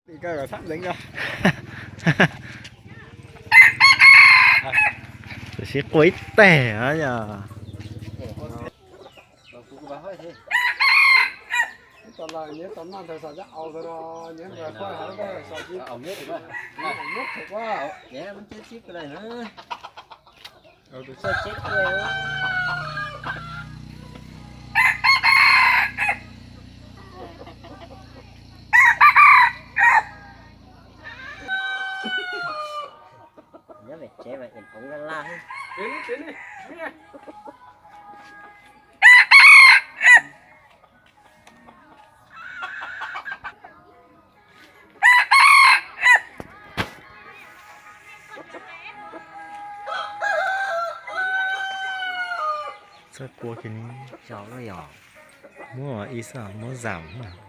Tam sim quaj ib teg os yog. Nyob ve tsev mas im ov laj laj. Txawj kua kiag ni. Muab ib xwb, muab zaum na.